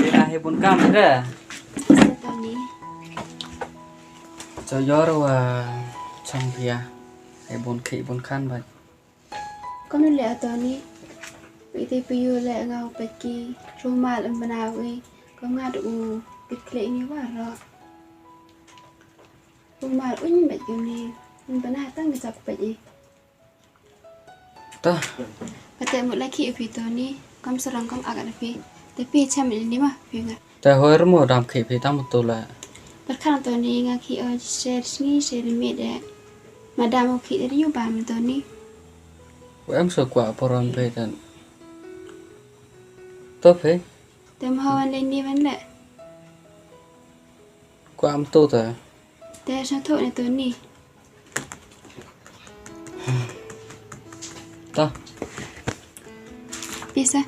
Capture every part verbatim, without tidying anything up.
Ila hi bun kam ida. Sa Tony. Cho yor wa chong pia. Hi bun khi bun khan ba. Kon le Tony. Pi te pi yu le nga u pet ki. Chumal em bana wi. Ko nga du u pit kle ni wa ro. Chumal un met ki ni. Em bana tang ki chak pet i. Ta. Kata mut la khi phi Tony, kam sarong kam agat phi. Te phi cham ni ma phi nga. Ta hoi rumo dam khi phi tam tu la. Perkhan Tony nga khi o share sngi share mi de. Madam o khi de yu bam Tony. Wa em so kwa poron phi tan. To phi. Te ma hawan le ni wan le. Kwah am tu ta. Te sa tho ne Tony. Ta. Pisa.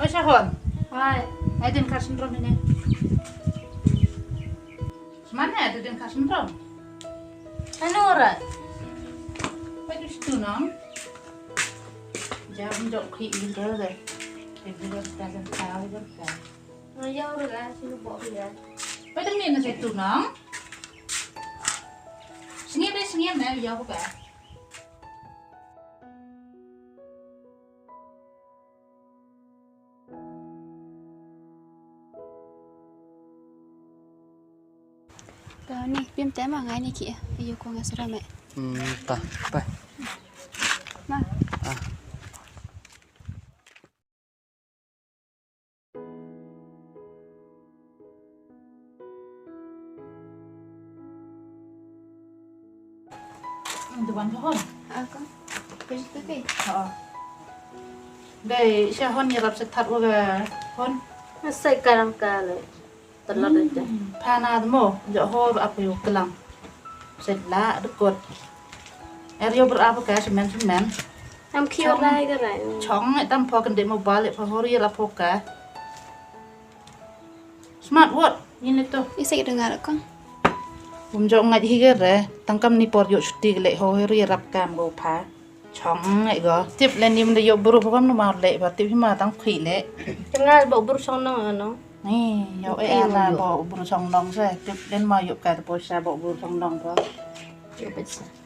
Oi Shahon. Hai. Ai din ka sindrom ini. Semana ada din ka sindrom. Anu ora. Pai tu situ nong. Jam jok ki ilder deh. Ilder dah dah tahu dah. Ngayau dah sini bok ya. Pai tu ni nasi tu nong. Sini deh sini na ya buka. Tony, pim te ma ngai ni ki, yu ko nga sura me. Hmm, ta, pa. Ma. Ah. Duwan ka hon. Ako. Pwede ka kay. Oo. Dai, siya hon, yarap sa tat wa ka hon. Masay karang ka le. Tala dai. Pana mo, jo hor apa yo kelang. Sedla dekot. Er yo berapa ka semen semen. Tam kio lai ka lai. Chong, tam po kende mo balik po hor yarap po ka. Smart watch, yin le to. Isa ki dengar kong. Um jok ngait hi ke re, tang kam ni por yok chuti ke le ho hi ri rap kam go pha. Chong ngai go. Tip le ni mende yok buru pha kam no ma le ba tip hi ma tang khui le. Tengal bok buru chong nong ano. Ni yok e ana bok buru chong nong se. Tip len ma yok ka te po sa bok buru chong nong go.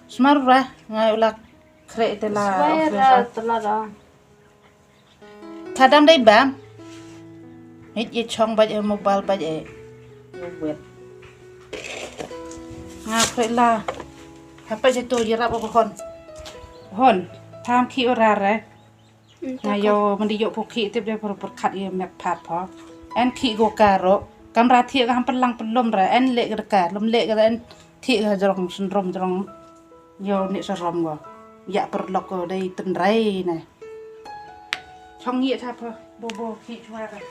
Smart ra ngai ulak kre te la. Smart ra te la ra. Thadang dei bam. Hit ye chong baj e mobile baj e. Wet. Nga kre la. Hapa je to ye rap ko hon. Hon. Tham khi ora re. Nga yo mandi yo po khi tip de por por khat ye mek phat po. En khi go karo. Kamra thie ga ham pelang pelum re. En le ga ka lum le ga en thie ga jrong sendrom jrong. Yo ni sarom go. Ya perlok go dei tendrai ne. Chong ye tha pha bo bo ki chwa ga.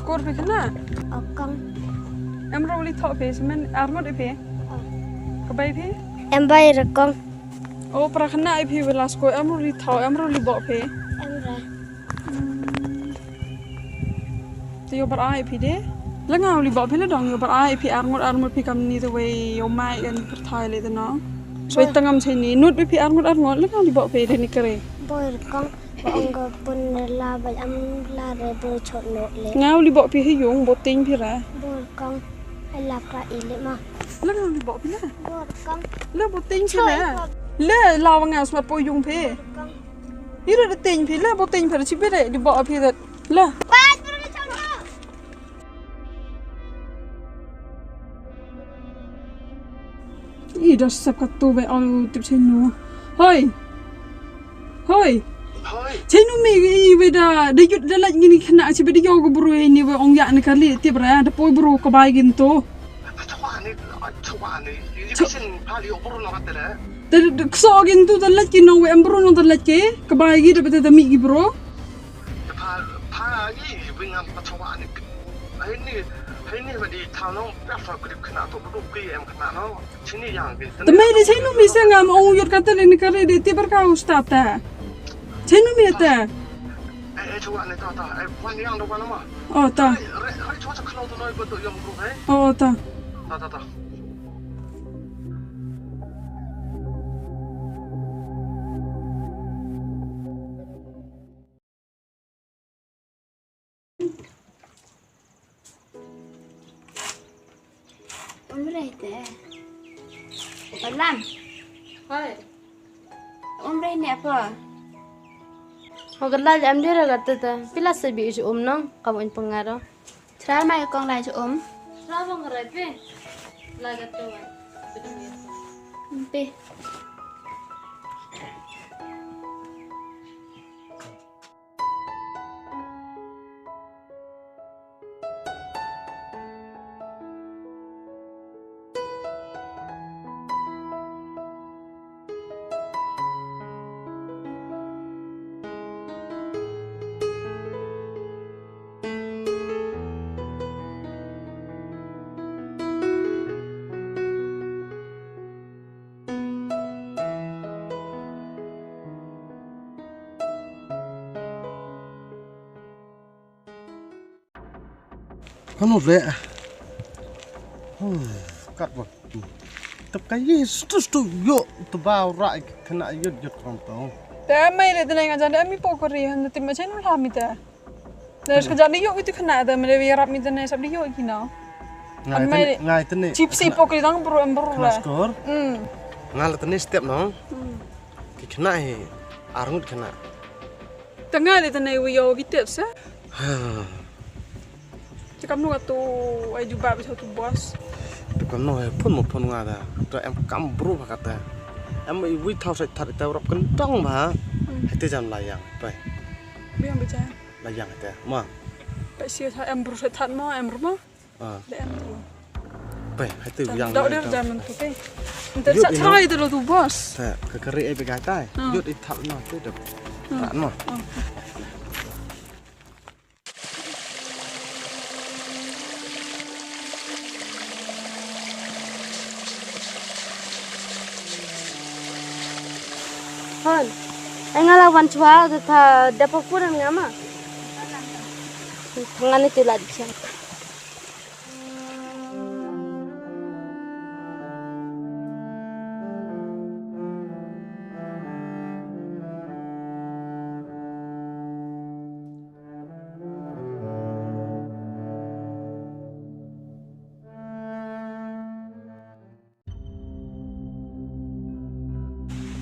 Skur phi khynnah? Akang. Em ro li thok phi, semen arngut i phi? Ka bai phi? Em bai rakong. O, para khynnah i phi wala skur, em ro li thok, em ro li bok phi? Em ra. Te yo bar ai phi de? La nga li bok phi la dong yo bar ai phi arngut arngut phi kam ni te wei yo mai kan pyrthai le te no. Soi tangam sini. Nut be phi arngut arngut. Langa li bok phi deni kare. Bor kong, bok ong ko pun la ba am la re bo chot no le. Ngau li bok phi hi yung, bo ting phi ra. Bor kong, ai la pra ile ma. Langa li bok phi la. Bor kong. La bo ting phi ra. Choi, bok. La la wa nga smat po yung phi. Bor kong. Ira de ting phi la, bo ting phi ra, chi phi re, li bok phi ra. La. Pat, bro, le chot no. I da sap ka tu be ong tip chenu. Hoi. Hoi. Hoi. Chenu me i we da da yut da laj ngini khna chi be da yoga bru ni we ong ya ni kali tip ra da poi bru ka bai gin tu. Chawa ni, chawa ni. Ini kisin pali o bru na rat le. Da da kso gin tu da laj ki no we em bru no da laj ke ka bai gi da be da mi gi bru. Pha, pha, i, wing am pa chawa ni. Hai ni, hai ni ba di thau no, pa fa grip khna to, du ki em khna no. Chini yang ki. Te mai de chenu mi se ngam ong yut ka te ni kare de ti bar ka u sta ta. Chenu mi te. Eh, eh, chawa ni ta, ta. Eh, wan yang do wan ma. Oh, ta. Hai, hai, hai, chawa cha khlo to no, ba to yang bru hai. Oh, ta. Ta, ta, ta. Umre te. Balam. Hai. Umre ne apa? Ho gala jam dia ra gata ta. Pila sebi isu um nong, kamu in pengaro. Trai mai kong lai chu um. Trai bang rai pe. La gata wa. Pe. Hanu le. Hmm, kat ba. Tep ka yi stu stu yo, tu ba ra khna yut yut kong to. Te mai le te nai nga jan de mi pokori han te ma chen la mi te. Te ska jan de yo itu khna te me le yarap mi te nai sap de yo ki no. Ngai te nai. Chipsi pokori dang bru em bru la. Skor. Hmm. Ngal te nai step no. Hmm. Ki khna hi arngut khna. Tanga de tane wi yo ki tips eh. Ha. Te kam no ka tu ai jubab sa tu boss. Te kam no he phone mo phone nga da. To em kam bru ba kata. Em i wi thau sai that te rap kan tong ba. Hmm. Hete jan la yang pai. Biang beja. La yang te ma. Pai sia tha em bru sai that mo em bru mo. Ah. Bai, hai tu yang dau der jam tu te. Ntar sa try tu lo tu boss. Ka kari ai begai tai. Yut i thap no tu dap. Rat no. Hon. Ai nga la wan chwa tu tha depo puran nga ma. Ngani tu la di siang.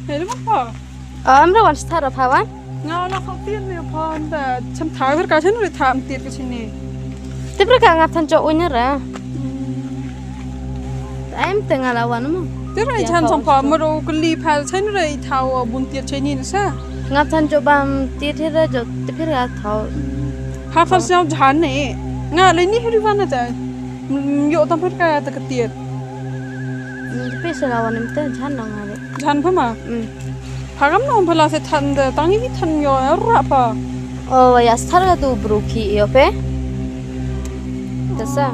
Hello, papa. Am ro wan star pha wan. Nga la khop tiet ne pha anda cham thai ver ka chen ri tham tiet ka chini. Tip ra ka nga than cho unya ra. Em te nga la wan mo. Tip ra chan cham pha mo ro kli pha chen ri thaw bun tiet chini sa. Nga than cho bam tiet ra jo tip ra thaw. Ha fa siaw jan ne. Nga le ni ri wan ta. Yo tam pha ka ta ka tiet. Pe sa la wan im te jan nang ha. Jan pha ma. Phagam nong pha la se than de tang i than yo ra pha. O ya star ga tu bru ki yo pe. Ta sa.